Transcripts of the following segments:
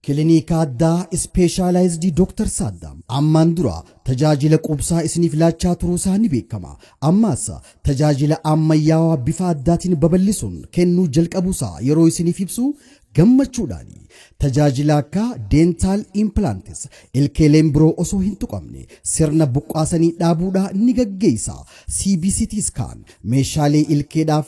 Kilinika addaa Specialized Dr. Saaddaam ammaan dura tajaajila quubsaa isiniif laachaa turuu isaa ni beekama. Ammaas tajaajila ammayyaawaa bifa addaatiin babal'isuun kennuu jalqabuusaa yeroo isiniif ibsu gammachuudhaani. Tajaajila akka dental implants, ilkeeleen biroo osoo hin tuqamne sirna buqqaasanii dhaabuudhaa ni gaggeessa. CBCT scan, meeshaalee ilkeedhaaf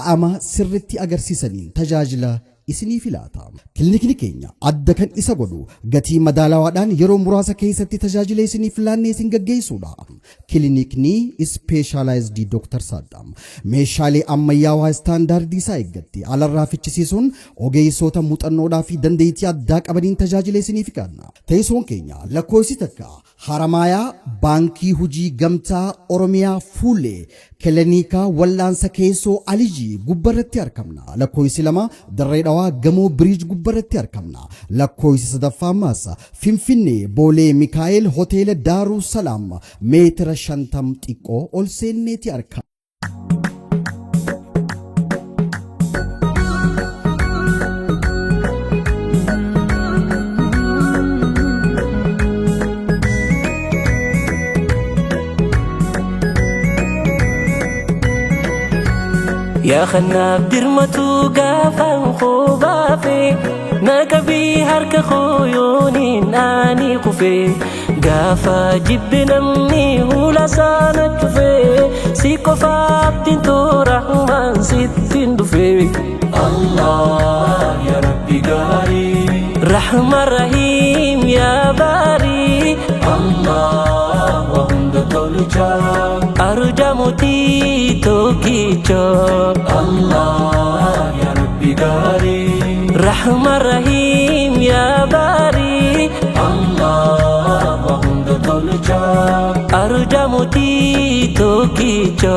a'ama sirritti agarsiisaniin tajaajila isinii filaata. Kilinikni keenya adda kan isa godhu gatii madaalawaadhaan yeroo muraasa keessatti tajaajila isiniif laannee isin gaggeessuudha. Kilinikni Specialized Dr. Saddam meeshaalee ammayyaawaa istaandaardii isaa eeggatte alarraa fichisiisuun ogeessota muuxannoodhaa fi dandeettii addaa qabaniin tajaajila isiniif kenna. Teessoon keenya lakkoofsi 1, Haramaayaa, Baankii Hujii Gamtaa Oromiyaa fuullee, Kilinika Wal'aansa Keessoo Alijii gubbarratti argamna. Lakkoofsi 2, Darree Dhawaa, Gamoo Biriij gubbarratti argamna. Lakkoofsi sadaffaa ammaas Finfinnee, Boolee Mikaa'el, Hoteela Daaruu Salaam meetira 50 xiqqoo ol seenneeti argamna. Yaa kanaaf dirmatu gaafaan koo baafe, na qabii harka koo yooniin ani kufe. Gaafa jibbe namni hula sana cufe, si qofaatti toora sittiin dhufe. Allah ya Rabbi gaarii, Rahman Rahim ya Bari, Allah wa hunda tolcha, arja mootii tokkicha. Allah ya Rabbi gaarii, Rahman Rahim ya Bari, Allah wa hunda tolcha, arja mootii tokkicha.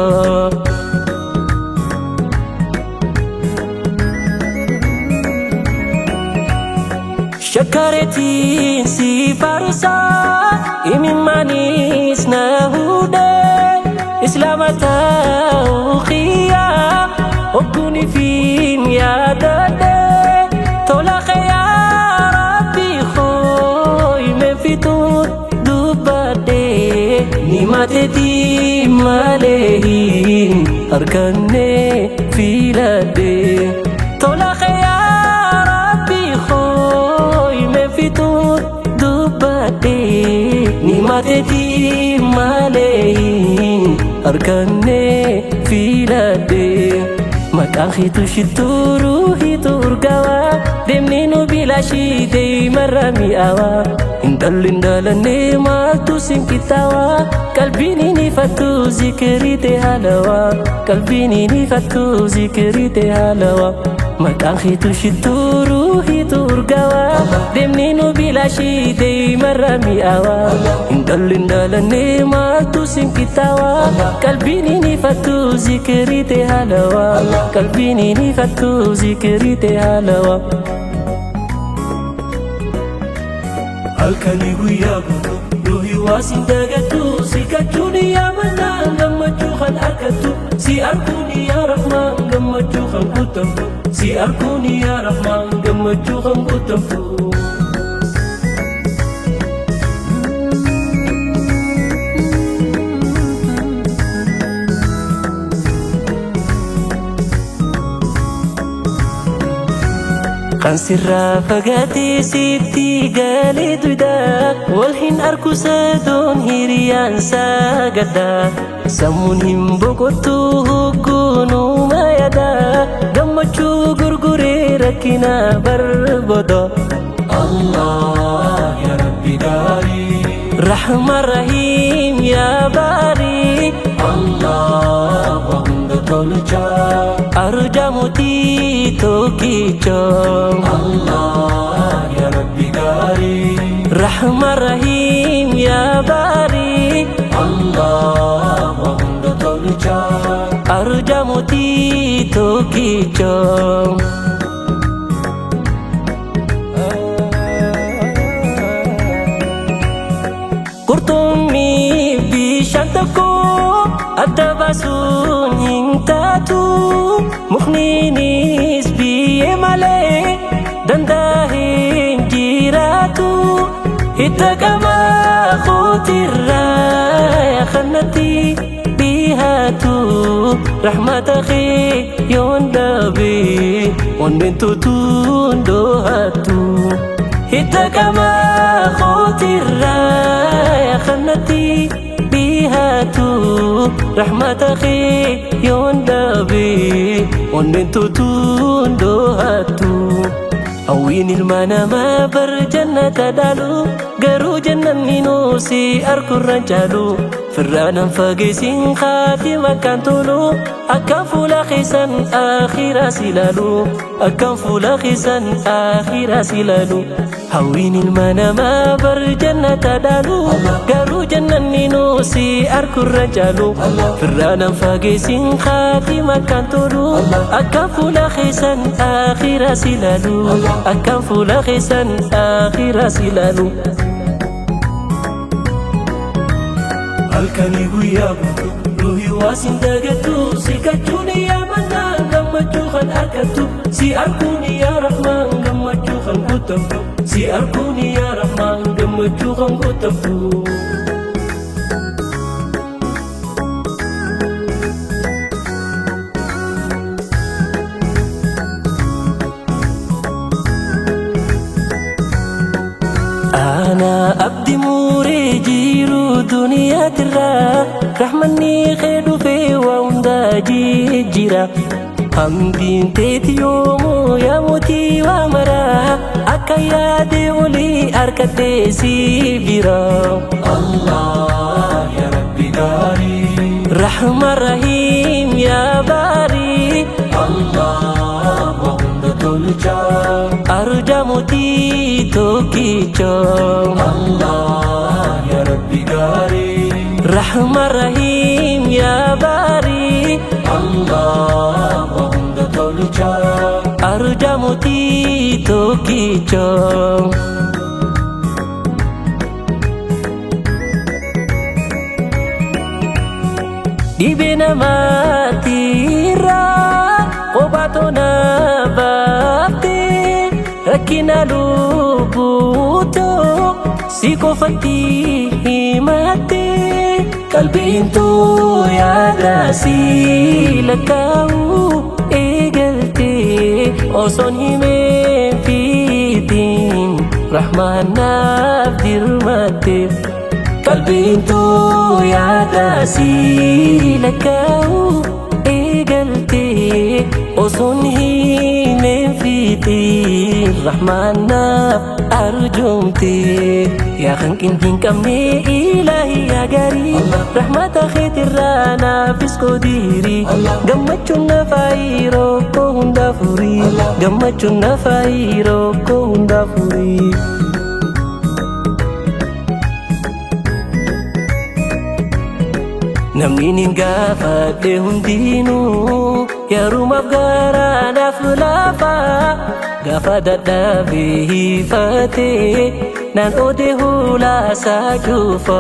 Shakkareetiin si faarsaa, imimaanis na hudhee, islaama ta'uu kiyyaa hogguunifiin yaadadhee. Tola yaa Rabbi hooyime fixuun dubbadhee, ni mateetii malee hin arganne filadhee. Tola yaa Rabbi hooyime fixuun dubbadhee, ni mateetii malee hin arganne filadhee. Maqaan hiitu shittuu hiitu urgaawaa, deemni nu bilaashii deemarra mi'aawaa. Intalli ndaalannee maaltu sinqixaawaa, qalbiin hin ifattu zikrii ta'e haalawaa, qalbiin hin ifattu zikrii ta'e haalawaa. Maqaan hiitu shittuu hiitu urgaawaa, deemni nu bilaashii deemarra mi'aawaa. Intalli ndaalannee maaltu sinqixaawaa, qalbiin hin ifattu zikrii ta'e haalawaa, qalbiin hin ifattu zikrii ta'e haalawaa. Halkanii guyyaa guutuu ruuhii waa sin dagattu, si kachuun yaa mannaan gammachuu kan argattu, si arguun yaa Rahmaan gammachuu kan guutamtu, si arguun yaa Rahmaan gammachuu kan guutamtu. Kan sirraa fagaatee sitti galee duuda, wal hin arku sadoon hiriyaan sagadda. Sammuun hin boqottu hogguunuma yaada, gammachuu gurguree rakkina barbooda. Allah ya Rabbi gaarii, Rahman Rahim ya Bari, Allah wa hunda tolcha, arja mootii tokkicha. Allah ya Rabbi gaarii, Rahman Rahim ya Bari, Allah wa hunda tolcha, arja mootii tokkicha. Qurxummii bishaan tokko adda baasuun hin taatu, mukniinis biyyee malee danda'a hin jiraatu. Hidda qaama kootirraa kanatti dhihaatu rahmata kee yoon dhabe onneen tutuun doohattu. Hidda qaama kootirraa kanatti dhihaatu rahmata kee yoon dhabe onneen tutuun doohattu. Hawwiin ilma namaa bar jannata dhaalu garuu jannanni nuusi arkurraan caalu firraanan fageessin kaatima akkaan tolu akkaan fuula keessan akhiraa si ilaalu akkaan fuula keessan akhiraa si ilaalu. Hawwiin ilma namaa bar jannata dhaalu garuu jannanni nuusi arkurraan caalu firraanan fageessin kaatima akkaan tolu akkaan fuula keessan akhiraa si ilaalu akkaan fuula keessan akhiraa si ilaalu. Halkanii guyyaa guutuu ruuhii waa sin dagattu si kachuun yaa mannaan gammachuu kan argattu si arguun yaa rahmaan gammachuu kan guutamtu si arguun yaa rahmaan gammachuu kan guutamtu. Ana abdi muuree jiru duniyaatirraa rahmanni kee dhufee waa hundaa jijjiira. Hamdiin teeti yoomuu yaa mootii waa maraa akka yaade olii harkadhee si bira. Allah ya Rabbi gaarii. Rahman Rahiim yaa baarii. Allah waa hunda tolchaa. Arja mootii tokkicha. Allah ya Rabbi gaarii. Rahman Rahiim yaa baarii. Allah waa hunda tolchaa. Arja mootii tokkicha. Dhibee namaatirraa kophaa na baaftee rakkina lubbuutoo si qofatti himattee qalbiin too yaada si lakkaa'u eegaltee osoon himee fiitiin rahmaan naaf dirmatte. Qalbiin too yaada si lakkaa'u eegaltee osoon himeen fiitiin rahmaan naaf arjoomte. Yaa hanqin hin qabne ilaahi yaa gaarii rahmata keetirraa naafis qodiiri gammachuun na faayi rakkoo hundaa furii gammachuun na faayi rakkoo hundaa furii. Namni nin gaafadhe hundinuu yerumaaf garaa naaf laafa gaafa dadhabee hiifatee naan oodee hulaasaa cufa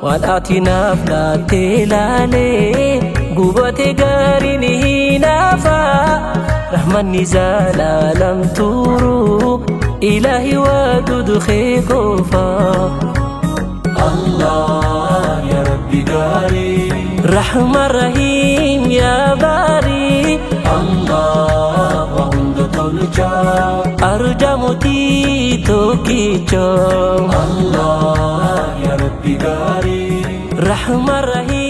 waan ati naaf laattee laalee gubatee gaariin hinaafa rahmanni zalaalam turu ilaahi waduud kee qofa. Allah ya Rabbi gaarii. Rahman Rahiim yaa baarii. Allah waa hunda tolchaa. Arja mootii tokkicha. Allah ya Rabbi gaarii. Rahman Rahiim.